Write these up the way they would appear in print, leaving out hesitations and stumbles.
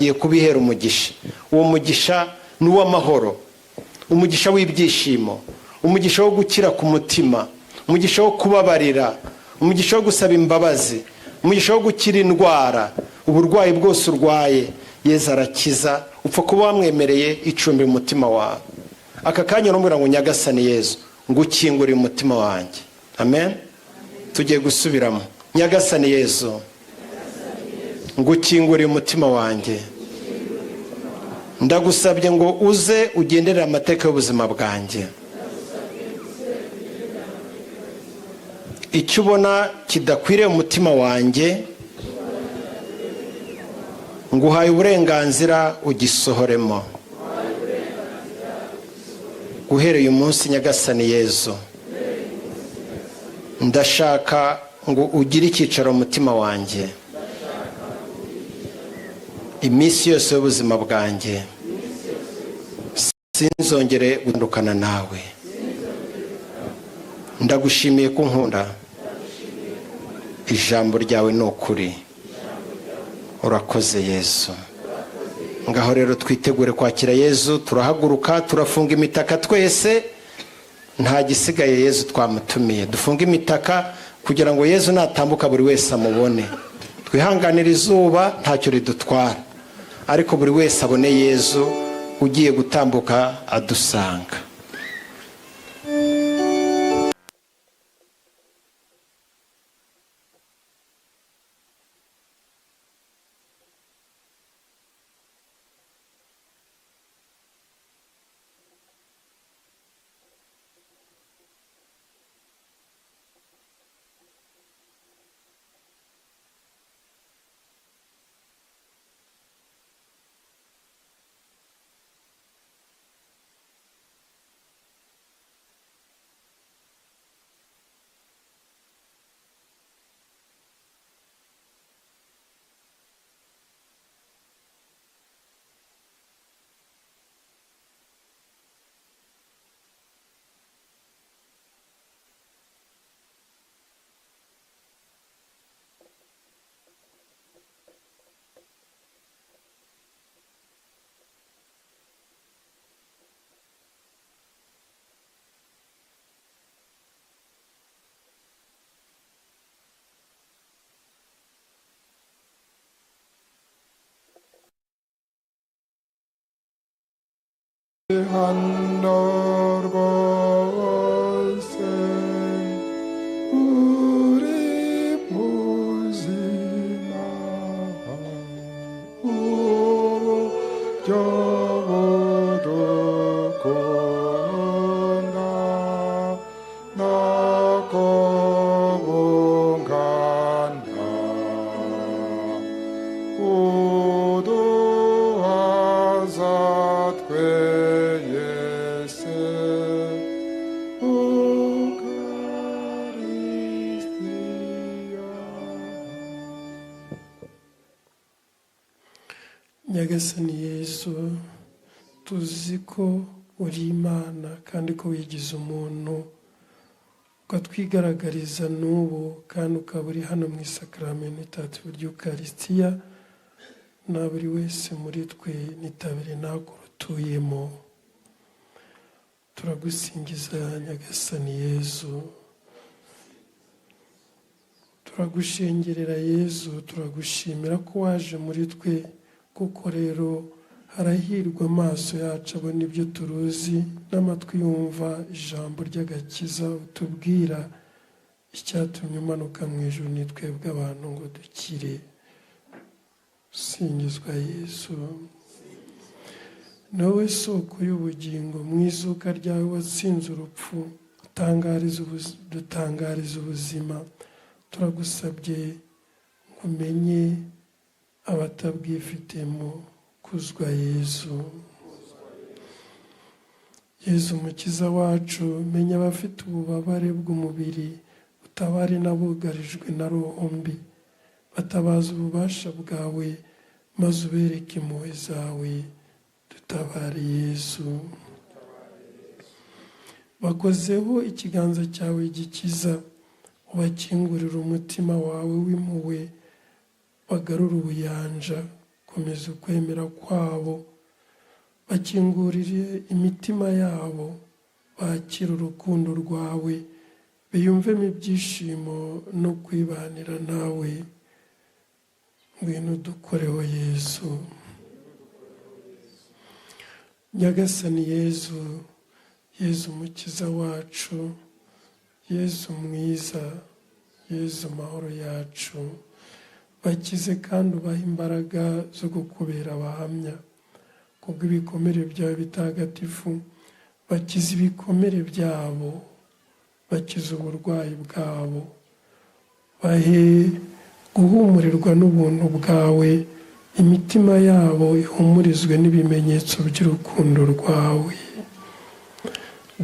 Ngiye kubihera umugisha. Uwo mugisha ni uw'amahoro, umugisha w'ibyishimo, umugisha wo gukira ku mutima, umugisha wo kubabarira, umugisha wo gusaba imbabazi, umugisha wo gukira indwara. Uburwayi bwose urwaye, Yezu arakiza, upfa kuba wamwemereye icumbi mu mutima wawe. Aka kanya uramubwira ngo: "Nyagasani Yezu, ngukingurire umutima wanjye." Amen. Tugiye gusubiramo: "Nyagasani Yezu, ngukinguriye umutima wanjye. Ndagusabye ngo uze ugenderere amateka y'ubuzima bwanjye. Icyo ubona kidakwiriye umutima wanjye, nguhaye uburenganzira ugisohoremo. Guhereye umunsi, Nyagasani Yezu, ndashaka ngo ugire icyicaro mu mutima wanjye iminsi yose y'ubuzima bwanjye, sinzongere gutandukana nawe. Ndagushimiye ko unkunda. Ijambo ryawe ni ukuri. Urakoze, Yezu." Ngaho rero twitegure kwakira Yezu. Turahaguruka, turafunga imitaka twese, nta gisigaye. Yezu twamutumiye. Dufunge imitaka kugira ngo Yezu natambuka buri wese amubone. Twihanganire izuba, ntacyo ridutwara, ariko buri wese abone Yezu ugiye gutambuka adusanga. Hano rwose uri muzima, uburyo budukunda nako bungana, uduhaza twese Ukaristiya. Nyagasani Yezu, tuzi ko uri Imana kandi ko wigize umuntu, ukatwigaragariza n'ubu, kandi ukaba uri hano mu isakaramentu itatu ry'Ukarisitiya na buri wese muri twe n'itabernakulu utuyemo. Turagusingiza, Nyagasani Yezu. Turagushengerera, Yezu. Turagushimira ko waje muri twe. Kuko rero harahirwa amaso yacu abona ibyo turuzi, n'amatwi yumva ijambo ry'agakiza utubwira. Icyatumye umanuka mu ijuru ni twebwe abantu ngo dukire. Singizwa, Yezu. Nawe soko y'ubugingo, mu izuka ryawe watsinze urupfu, dutangariza ubuzima. Turagusabye ngo umenye abatabwifitemo. Kuzwa, Yezu. Yezu Umukiza wacu, menya abafite ububabare bw'umubiri, utabare n'abugarijwe na roho mbi. Batabaza ububasha bwawe, maze ubereke impuhwe zawe. Dutabare, Yezu. Bakozeho ikiganza cyawe gikiza, ubakingurira umutima wawe w'impuhwe, bagarure ubuyanja. Komeza ukwemera kwabo, bakingurire imitima yabo, bakire urukundo rwawe, biyumvemo ibyishimo no kwibanira nawe. Ngwino dukoreho Yezu. Nyagasani Yezu, Yezu Mukiza wacu, Yezu mwiza, Yezu mahoro yacu, bakize kandi ubahe imbaraga zo kukubera abahamya. Kubw'ibikomere byawe bitagatifu, bakize ibikomere byabo, bakize uburwayi bwabo, bahe guhumurirwa n'ubuntu bwawe, imitima yabo ihumurizwe n'ibimenyetso by'urukundo rwawe.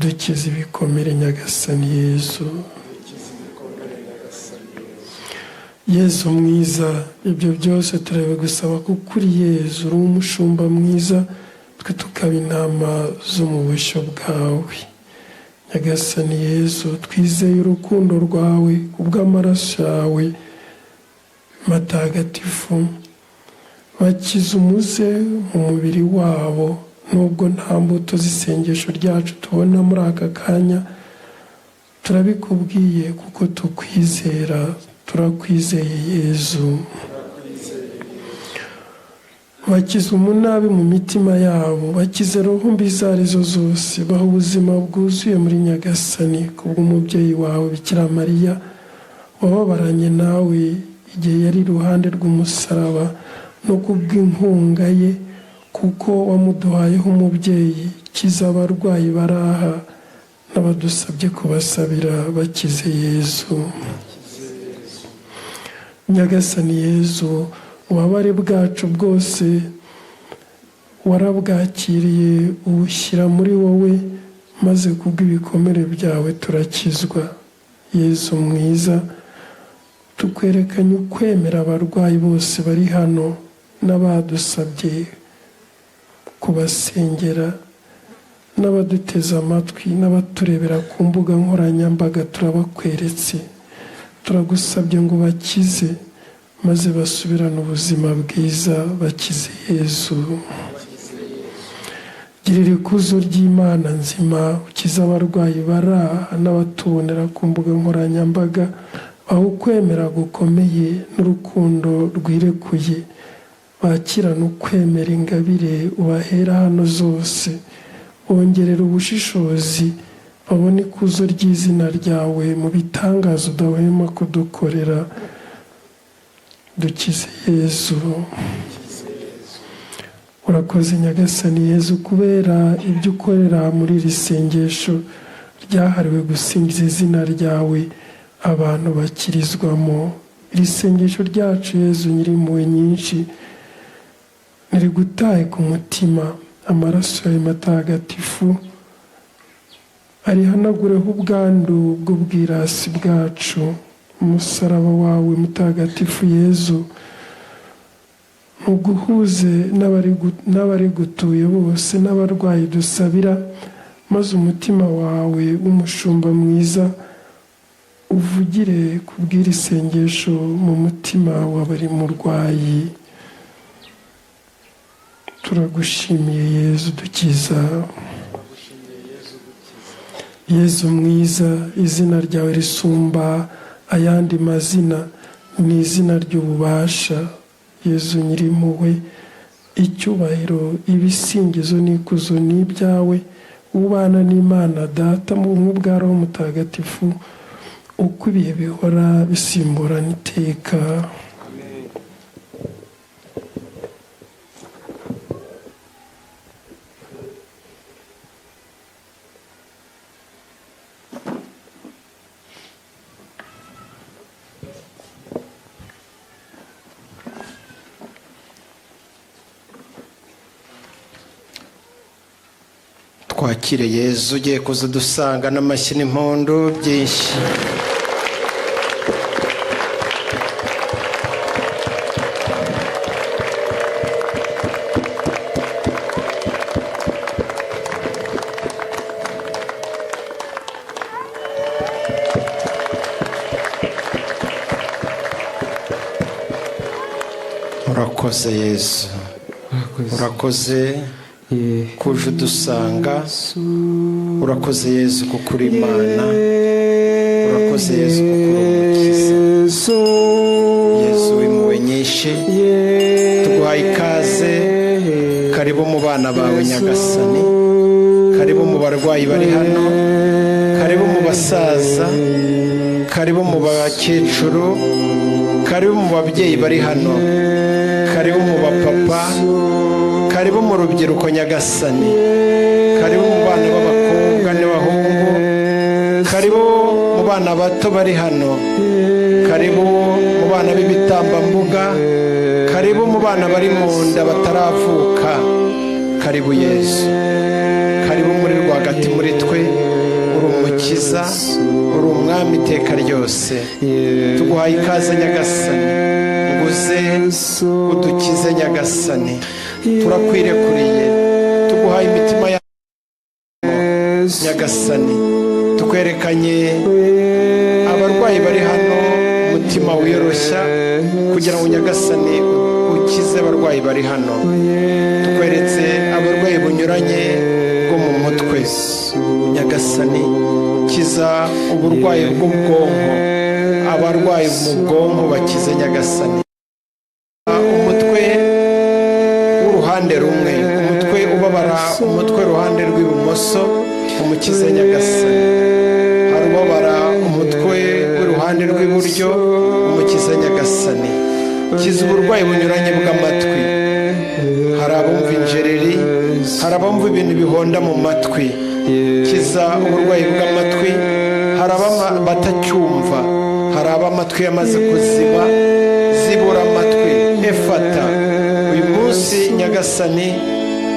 Dukize ibikomere Nyagasani Yezu. Yezu mwiza, ibyo byose turabigusaba kuko uri Yezu, uri umushumba mwiza, twe tukaba intama zo mu bushyo bwawe. Nyagasani Yezu, twizeye urukundo rwawe kubw'amaraso yawe matagatifu, bakize umuze mu mubiri wabo. Nubwo nta mbuto z'isengesho ryacu tubona muri aka kanya, turabikubwiye kuko tukwizera. Turakwizeye Yezu. Bakize umunabi mu mitima yabo, bakize roho mbi izo arizo zose, baha ubuzima bwuzuye muri Nyagasani kubw'umubyeyi wawe Bikira Mariya wababaranye nawe igihe yari iruhande rw'umusaraba, no kubw'inkunga ye kuko wamuduhayeho umubyeyi. Kiza abarwayi baraha n'abadusabye kubasabira, bakize Yezu. Nyagasani Yezu, ububabare bwacu bwose warabwakiriye ubushyira muri wowe, maze kubw'ibikomere byawe turakizwa. Yezu mwiza, tukwerekanye ukwemera abarwayi bose bari hano n'abadusabye kubasengera, n'abaduteze amatwi n'abaturebera ku mbuga nkoranyambaga, turabakweretse. Turagusabye ngo bakize maze basubirane ubuzima bwiza. Bakize Yezu. Girira ikuzo ry'Imana nzima, ukize abarwayi baraha n'abatubonera ku mbuga nkoranyambaga, aho ukwemera gukomeye n'urukundo rwirekuye, bakirana ukwemera ingabire ubahera hano zose, bongerera ubushishozi, babone ikuzo ry'izina ryawe mu bitangaza udahwema kudukorera. Dukize Yezu. Urakoze Nyagasani Yezu kubera ibyo ukorera muri iri sengesho ryahariwe gusingiza izina ryawe abantu bakirizwamo. Iri sengesho ryacu Yezu nyirimpuhwe nyinshi ntirigutaye ku mutima, amaraso yawe matagatifu arihanagureho ubwandu bw'ubwirasi bwacu. Umusaraba wawe mutagatifu Yezu ntuguhuze n'abari gutuye bose n'abarwayi dusabira, maze umutima wawe w'umushumba mwiza uvugire kubw'iri sengesho mu mutima wa buri murwayi. Turagushimiye Yezu dukiza. Yezu mwiza, izina ryawe risumba ayandi mazina, ni izina ry'ububasha. Yezu nyirimpuhwe, icyubahiro, ibisingizo n'ikuzo ni ibyawe, ubana n'Imana Data mu bumwe bwa Roho Mutagatifu, uko ibihe bihora bisimburana iteka. Twakire Yezu ugiye kuza dusanga n'amashyi n'impundu byinshi. Murakoze Yezu. Urakoze. Urakoze kuje udusanga. Urakoze Yezu kuko uri Imana. Urakoze Yezu kuko uri Umukiza. Yezu w'impuhwe nyinshi, tuguhaye ikaze. Karibu mu bana bawe Nyagasani, karibu mu barwayi bari hano, karibu mu basaza, karibu mu bakecuru, karibu mu babyeyi bari hano, karibu mu bapapa, karibu mu rubyiruko Nyagasani, karibu mu bana b'abakobwa n'abahungu, karibu mu bana bato bari hano, karibu mu bana b'ibitambambuga, karibu mu bana bari mu nda bataravuka. Karibu Yezu, karibu muri rwagati muri twe. Uri Umukiza, uri Umwami iteka ryose. Tuguhaye ikaze Nyagasani, ngo uze udukize. Nyagasani, turakwirekuriye, tuguhaye imitima yacu Nyagasani. Tukwerekanye abarwayi bari hano, umutima wiyoroshya kugira ngo Nyagasani ukize abarwayi bari hano. Tukweretse abarwayi bunyuranye bwo mu mutwe. Nyagasani, kiza uburwayi bw'ubwonko, abarwayi mu bwonko bakize Nyagasani. Umutwe w'uruhande rumwe, umutwe ubabara, umutwe uruhande rw'ibumoso, umukize Nyagasani. Hari ubabara umutwe w'uruhande rw'iburyo, umukize Nyagasani. Kiza uburwayi bunyuranye bw'amatwi. Hari abumva injereri, hari abumva ibintu bihonda mu matwi, kiza uburwayi bw'amatwi. Hari batacyumva, hari abamatwi yamaze kuziba, zibura amatwi, efata. Uyu munsi Nyagasani,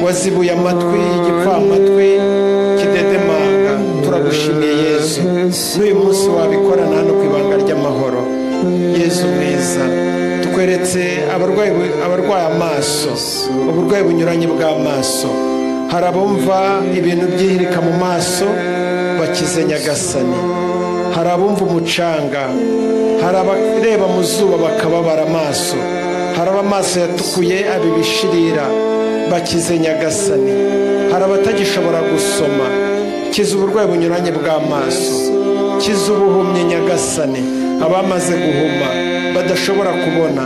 wazibuye amatwi y'igipfamatwi kidedemanga, turagushimiye Yezu. N'uyu munsi wabikorana hano ku Ibanga ry'Amahoro. Yezu mwiza, tukweretse abarwaye amaso, uburwayi bunyuranye bw'amaso. Hari abumva ibintu byihirika mu maso, bakize Nyagasani. Hari abumva umucanga, hari abareba mu zuba bakababara amaso, hari abamaso yatukuye abibishirira, bakize Nyagasani. Hari abatagishobora gusoma, kiza uburwayi bunyuranye bw'amaso. Kiza ubuhumyi Nyagasani, abamaze guhuma badashobora kubona.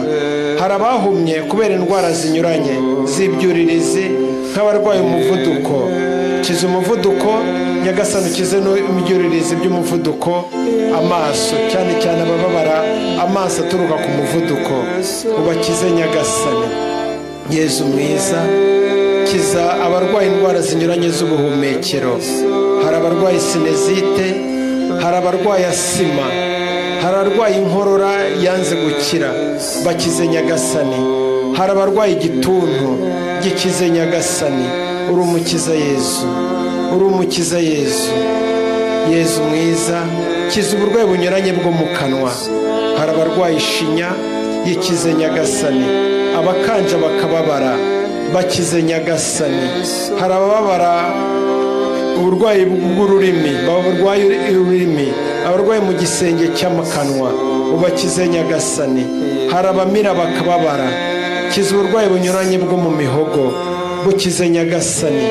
Hari abahumye kubera indwara zinyuranye z'ibyuririzi, nk'abarwaye umuvuduko, kiza umuvuduko Nyagasani, ukize n'ibyuririzi by'umuvuduko. Amaso cyane cyane, abababara amaso aturuka ku muvuduko, ubakize Nyagasani. Yezu mwiza, kiza abarwaye indwara zinyuranye z'ubuhumekero. Hari abarwaye sinusite, hari abarwaye asima, hari abarwaye inkorora yanze gukira, bakize Nyagasani. Hari abarwaye igituntu, gikize Nyagasani. Uri Umukiza Yezu, uri Umukiza Yezu. Yezu mwiza, kiza uburwayi bunyuranye bwo mu kanwa. Hari abarwaye ishinya, yikize Nyagasani. Abakanja bakababara, bakize Nyagasani. Hari abababara uburwayi bw'ururimi, barwaye ururimi, abarwayi mu gisenge cy'amakanwa, ubakize Nyagasani. Hari abamira bakababara, kiza uburwayi bunyuranye bwo mu mihogo, bukize Nyagasani.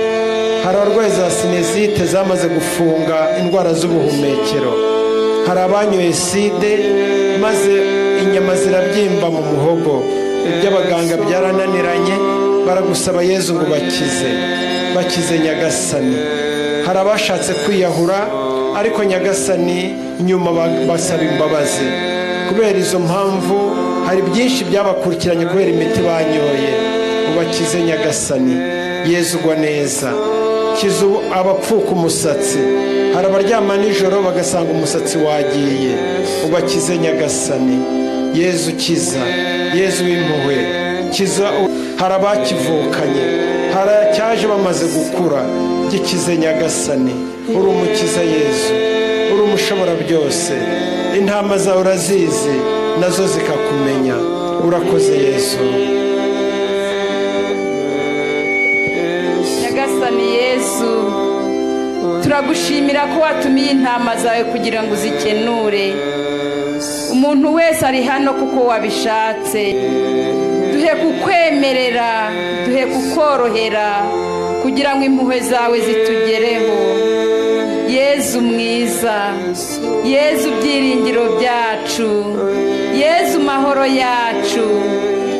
Hari abarwayi za sinusite zamaze gufunga indwara z'ubuhumekero. Hari abanyoye side maze inyama zirabyimba mu muhogo, iby'abaganga byarananiranye, baragusaba Yezu ngo bakize, bakize Nyagasani. Hari abashatse kwiyahura ariko Nyagasani nyuma basaba imbabazi. Kubera izo mpamvu hari byinshi byabakurikiranye kubera imiti banyoye, ubakize Nyagasani. Yezu ugwa neza, kiza abapfuka umusatsi. Hari abaryama nijoro bagasanga umusatsi wagiye, ubakize Nyagasani. Yezu kiza, Yezu w'impuhwe, kiza. Hari abakivukanye, hari acyaje bamaze gukura, gikize Nyagasani. Uri Umukiza Yezu, uri Umushobora byose. Intama zawe urazizi, nazo zikakumenya. Urakoze Yezu. Nyagasani Yezu, turagushimira ko watumiye intama zawe kugira ngo uzikenure. Umuntu wese ari hano kuko wabishatse. Duhe Duhe kukwemerera, duhe kukorohera, kugira ngo impuhwe zawe zitugereho. Yezu mwiza, Yezu byiringiro byacu, Yezu mahoro yacu,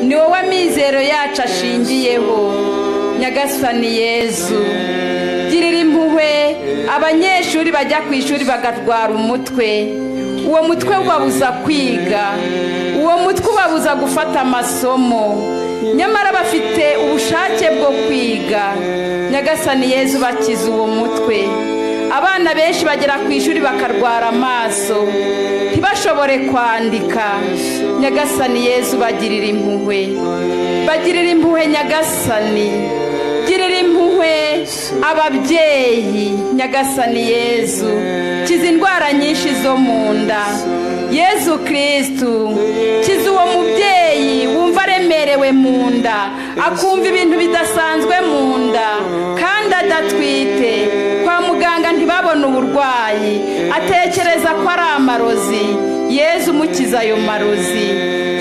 ni wowe amizero yacu ashingiyeho. Nyagasani Yezu, girira impuhwe abanyeshuri bajya ku ishuri bagatwara umutwe. Uwo mutwe ubabuza kwiga, uwo mutwe ubabuza gufata amasomo, nyamara bafite ubushake bwo kwiga. Nyagasani Yezu, bakiza uwo mutwe. Abana benshi bagera ku ishuri bakarwara amaso, ntibashobore kwandika. Nyagasani Yezu, bagirira impuhwe, bagirira impuhwe. Nyagasani, girira impuhwe ababyeyi. Nyagasani Yezu, kiza indwara nyinshi zo mu nda. Yezu Kristu, kiza uwo mubyeyi wumva aremerewe mu nda, akumva ibintu bidasanzwe mu nda kandi adatwite. Kwa muganga ntibabone uburwayi, atekereza ko ari amarozi. Yezu, umukiza ayo marozi.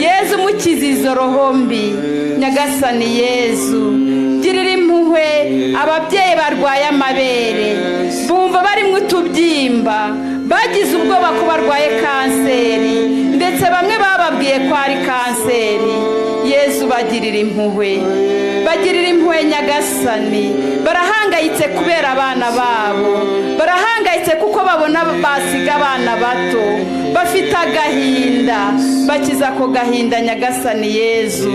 Yezu, umukiza izo roho mbi. Nyagasani Yezu, girira impuhwe ababyeyi barwaye amabere, bumva barimo utubyimba, bagize ubwoba ko barwaye kanseri, ndetse bamwe bababwiye ko ari kanseri. Yezu, bagirira impuhwe, bagirira impuhwe. Nyagasani, barahangayitse kubera abana babo, barahangayitse kuko babona basiga abana bato, bafite agahinda. Bakiza ako gahinda. Nyagasani Yezu,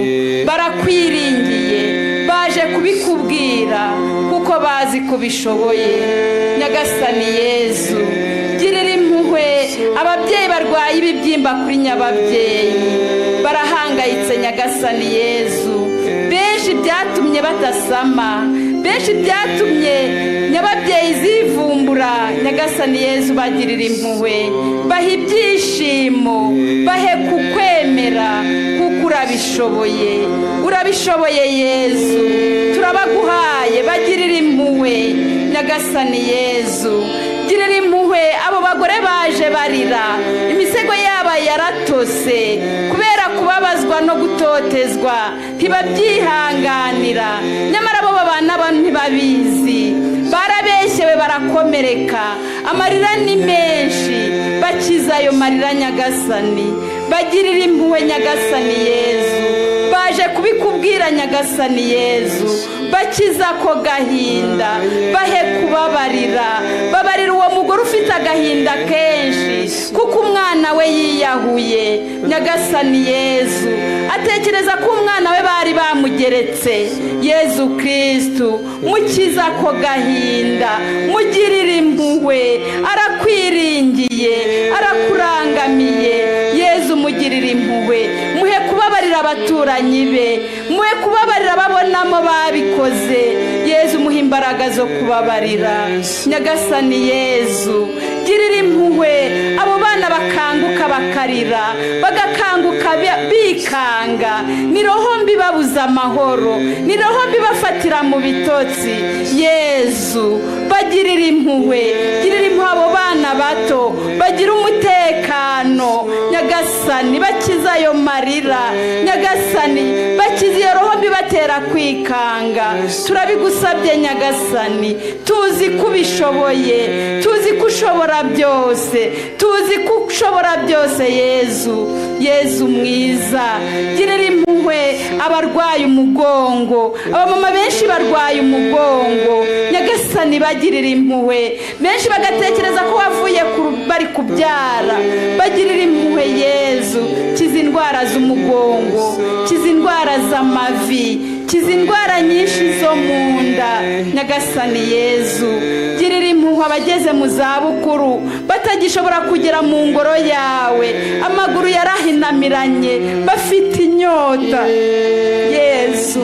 barakwiringiye, baje kubikubwira kuko bazi kubishoboye. Nyagasani Yezu, girira impuhwe ababyeyi barwaye ibibyimba kuri nyababyeyi, barahangayitse. Nyagasani Yezu, benshi byatumye badasama, benshi byatumye nyababyeyi zivumbura. Nyagasani Yezu, bagirira impuhwe, baha ibyishimo, bahe kukwemera, kuko urabishoboye, urabishoboye. Yezu, turabaguhaye, bagirira impuhwe. Nyagasani Yezu, girira impuhwe abo bagore baje barira, imisego yabo yaratose kubera kubabazwa no gutotezwa, ntibabyihanganira, nyamara bo babana bo ntibabizi, barabeshyewe, barakomereka, amarira ni menshi. Bakiza ayo marira. Nyagasani, bagirira impuhwe. Nyagasani Yezu, baje kubikubwira. Nyagasani Yezu, bakiza ako gahinda, bahe kubabarira. Babarira uwo mugore ufite agahinda kenshi kuko umwana we yiyahuye. Nyagasani Yezu, atekereza ko umwana we bari bamugeretse. Yezu Kristu, mukiza ako gahinda, mugirire impuhwe, arakwiringiye, arakurangamiye. Yezu, mugirire impuhwe, muhe kubabarira abaturanyi be, muhe kubabarira babonamo babikoze. Yezu, muhe imbaraga zo kubabarira. Nyagasani Yezu, girira impuhwe abo bana bakanguka bakarira, bagakanguka bikanga. Ni roho mbi babuza amahoro, ni roho mbi bafatira mu bitotsi. Yezu, bagirira impuhwe, girira impuhwe abo bana bato, bagira umutekano. Nyagasani, bakiza ayo marira. Nyagasani, bakiza iyo roho mbi batera kwikanga. Turabigusabye Nyagasani, tuzi ko ubishoboye, tuzi ko ushobora byose, tuzi ko ushobora byose. Yezu, Yezu mwiza, girira impuhwe abarwaye umugongo. Abamama benshi barwaye umugongo. Nyagasani, bagirira impuhwe. Benshi bagatekereza ko wavuye bari kubyara. Bagirira impuhwe. Yezu, kiza indwara z'umugongo, kiza indwara z'amavi, kiza indwara nyinshi zo mu nda. Nyagasani Yezu, girira impuhwe abageze mu zabukuru batagishobora kugera mu ngoro yawe, amaguru yarahinamiranye, bafite inyota. Yezu,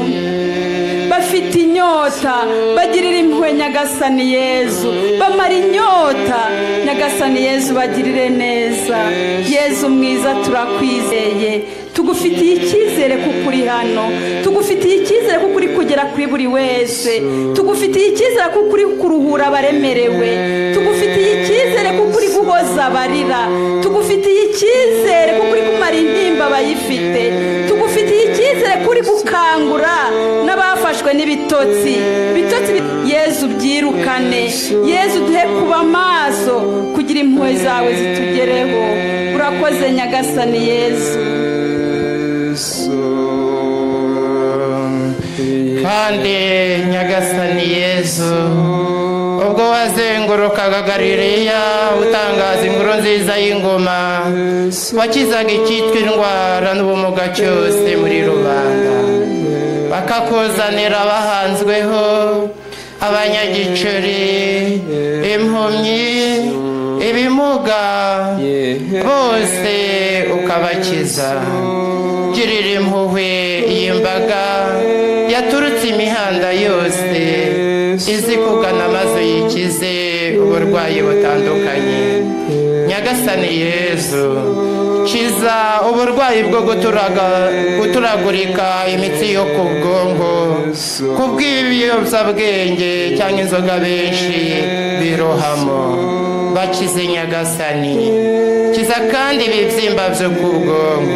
bafite inyota, bagirira impuhwe. Nyagasani Yezu, bamara inyota. Nyagasani Yezu, bagirire neza. Yezu mwiza, turakwizeye, tugufitiye icyizere kuko uri hano, tugufitiye icyizere kuko uri kugera kuri buri wese, tugufitiye icyizere kuko uri kuruhura abaremerewe, tugufitiye icyizere kuko uri guhoza abarira, tugufitiye icyizere kuko uri kumara intimba abayifite, tugufitiye icyizere ko uri Uri gukangura n'abafashwe n'ibitotsi. Ibitotsi Yezu byirukane. Yezu duhe kuba maso kugira impuhwe zawe zitugereho. Urakoze Nyagasani Yezu. Kandi Nyagasani Yezu, ubwo wazengurukaga Galileya utangaza inkuru nziza y'ingoma, wakizaga icyitwa indwara n'ubumuga cyose muri rubanda, bakakuzanira abahanzweho, abanyagicuri, impumyi, ibimuga, bose ukabakiza. Girira impuhwe iyi mbaga yaturutse imihanda yose izi kugana maze yikize uburwayi butandukanye. Nyagasani Yezu, kiza uburwayi bwo guturagurika imitsi yo ku bwonko kubw'ibiyobyabwenge cyangwa inzoga benshi birohamo. Bakize Nyagasani. Kiza kandi ibibyimba byo ku bwonko.